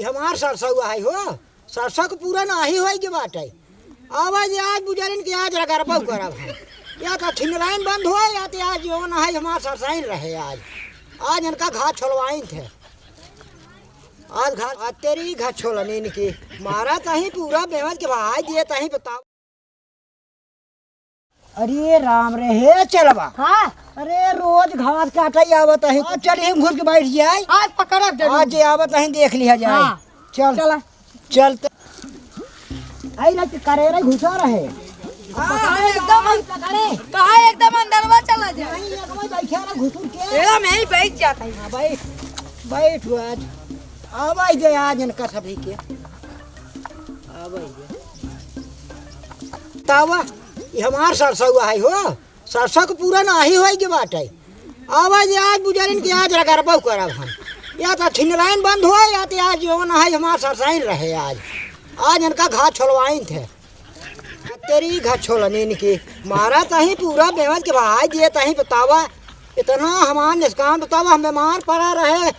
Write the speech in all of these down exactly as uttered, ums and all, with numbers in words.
हमार सरसउआ है हो, सरसउ के पूरा नाही होई के बाटे। आवा जे आज बुजरिन के आज रगरबउ करब हम। या त थिनराइन बंद होए, या त आज जौन है हमार सरसाइन रहे आज। आज इनका घास छोलवाइन थे। आज घास, आज तेरी घास छोलनी इनकी। मारा तहीं पूरा बेवज के भाई दिए तहीं बताओ। अरे राम रे, हे चेलवा। हाँ। अरे रोज घास काटे आवत है। आज चल हम घुस के बैठ जाए। आज पकड़ब जरूर। आज जे आवत है देख लिया जाए। हाँ। चल। चला। चल त। आई ना कि करेरा घुसा रहे। हाँ, हाँ, एकदम पकड़े। कहाँ एकदम अंदरवा चला जाए। नहीं, ये तो बैठा ना घुसुर के। एकदम यहीं बैठ जाता है। हाँ, बैठ। बैठ हुआ आज। आवाज दे आज इनका सभी के। आवाज दे। तावा, ये हमार सरसउआ है हो। सरसउ के पूरा नाही होई के बाटे। आवा जे आज बुजरिन के आज रगरबउ करब हम। या त थिनराइन बंद होए, या त आज जौन है हमार सरसाइन रहे आज। आज इनका घास छोलवाइन थे। तेरी घास छोलनी इनकी। मारा तहीं पूरा बेवज के भाई दिए तहीं बतावा। इतना हमार निष्काम बतावा, हम बीमार पड़ा रहे।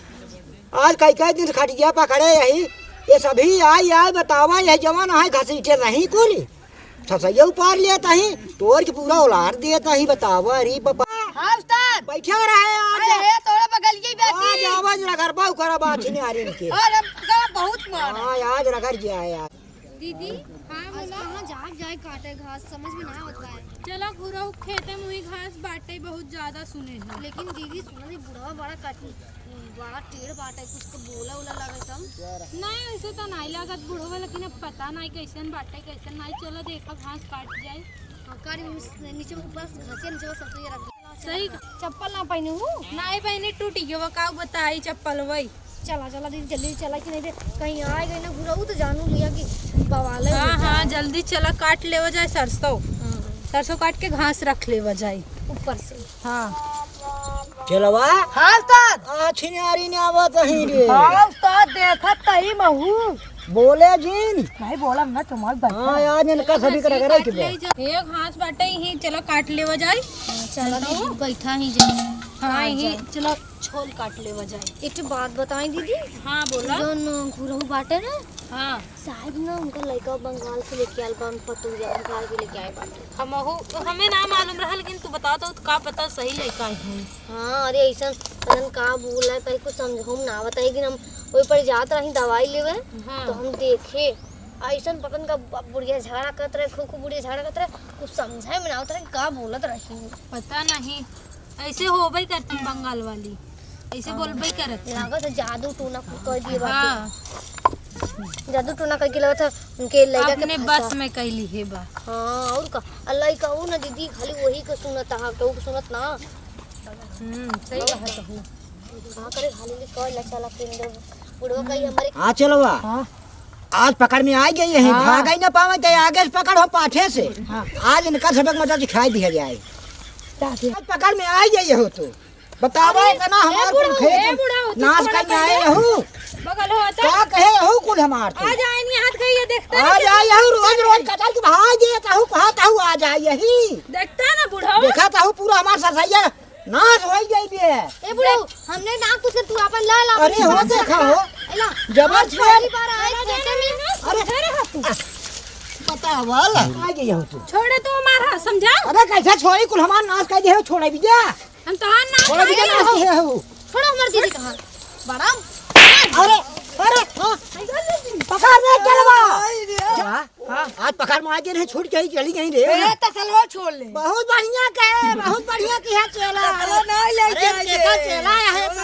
आज कई कई दिन से खटिया पकड़े यही। ये सभी आई आई बतावा, यही जवान है घसीटे नहीं कुली। ससैया उपार लेत ही, तोड़ के पूरा उलार देत ही, बतावा रे बाबा। हाँ उस्ताद। बैठा रहे आज। अरे हे तोरा बगलिए ही बैठी। आज आवाज रगरबउ करब आज छिनारिन के। और हम गला बहुत मार। हाँ, आज रगड़ जाए यार। दीदी, हाँ, आज बोला। कहाँ जाग जाए काटे घास, समझ में ना आवत बा। चला घुरऊ खेते मुही घास बाटे बहुत ज्यादा सुने हैं। लेकिन दीदी सुना नहीं बुढ़वा बड़ा कठिन बड़ा टेढ़ बाटे, कुछ के बोला उला लगे तब। नहीं, ऐसे तो नहीं लागत बुढ़वा, लेकिन अब पता नहीं कैसन बाटे, कैसन नहीं। चलो देखा, घास काट जाए। हाँ, कारी में नीचे ऊपर से घासिया नीचे सब तो ये रख दिया। सही। चप्पल ना पहने हूँ। नहीं पहने, टूट गयो, वो का बताई चप्पल वही। चला, चला दीदी, जल्दी चला कि नहीं दे, कहीं आ गए ना घुरऊ तो जानू लिया कि बवाल है हाँ, हो जाए। हाँ, जल्दी चला, काट लेवा जाए सरसों। हाँ। सरसों काट के घास रख लेवा जाए। ऊपर से। हाँ। चेलवा। हाँ उस्ताद। आ छिनारी ने आवत ही रे। हाँ उस्ताद, देखत तही महू। बोले जिन। नहीं बोला ना, तुम्हार बच्चा। हाँ यार, इनका सभी करे करे के बे। ये घास बाटे ही, चलो काट लेवा जाए। चलो दीदी, बैठा ही जाए। हाँ, हाँ, ही जाए। चलो छोल काट लेवा जाए। एक ठो बात बताई दीदी। हाँ, बोला। जौन घुरऊ बाटे ना, हाँ। शायद ना उनका लइका बंगाल से लेके आयल बा, पतोहिया निकाल के लेके आए बाटे। हमहू, हमें ना मालूम रहा, लेकिन तू बता तो का पता सही लइका है। हाँ, अरे ऐसन पता न का बोला है, कहीं कुछ समझ हम ना आवत है, लेकिन हम वही पर जात रही दवाई लेवे, हाँ। तो हम देखे ऐसन पता न का ब-, बुढ़िया झगड़ा करत रहे, खूब खूब बुढ़िया झगड़ा करत रहे, कुछ समझे में ना आवत रहे का बोलत रही। पता नहीं। ऐसे होबे करती बंगाल वाली, ऐसे हाँ। बोलबे करत। लागत है जादू टोना कुल कर दिए बाटे। हाँ। जादू टोना करके लगत है उनके लइका के अपने फंसा। बस में कैली है बा। हाँ, और का? आ लइका वो ना दीदी, खाली वही के सुनत हा, केहू के सुनत ना। हम्म, सही कहा तू। हाँ, करे खाली लिखो, ला चला के अंदर बुढ़वा कही हमारे हाँ, चलो बा। हाँ। आज पकड़ में आ गई है, हाँ। भाग ही ना पावे, तो आगे से पकड़ हो पाछे से। हाँ। आज इनका सबक मतलब सिखाई दिया जाए। क्या किया? आज पकड़ में आ गई हो तू। बतावा अरे, इतना ए हमार बुढ़ऊ, कुल खेत ए बुढ़ऊ, तू नाश थोड़ा करने आए पहले रहू। बगल हो तो। का कहे हो कुल हमार तू? आ जाए नहीं हाथ गई ये देखता आ है। जाए यहू रोज रोज कचर के भाग जे कहू कहा कहू आ जाए यही। देखता ना बुढ़ऊ। देखा कहू पूरा हमार सरसैया नाश होई जाई बे। ए बुढ़ऊ, हमने ना कुछ तू अपन ला ला। अरे हो देखा हो। ए ला। जबर आज पहली बार आए खेते में। अरे अरे हो तू। पता वाला। आ गई हो तू। छोड़े तो हमारा समझा। अरे कैसे छोड़ी कुल हमार नाश कर दे हो छोड़े भी जा। हम तो हाथ ना छोड़े भी जा खाए नाश हो। किए हो। छोड़ो हमार दीदी कहाँ। बड़ा। अरे अरे हाँ। पकड़ रे चलवा। जा। हाँ, आज पकड़ में आ गए रहे, छूट गई, चली गई रे। ए, तसलवा छोड़ ले। बहुत बढ़िया कहे, बहुत बढ़िया किया चेला। तसलवा ना ले अरे, जाए चेला, रे। चेला है, बहुत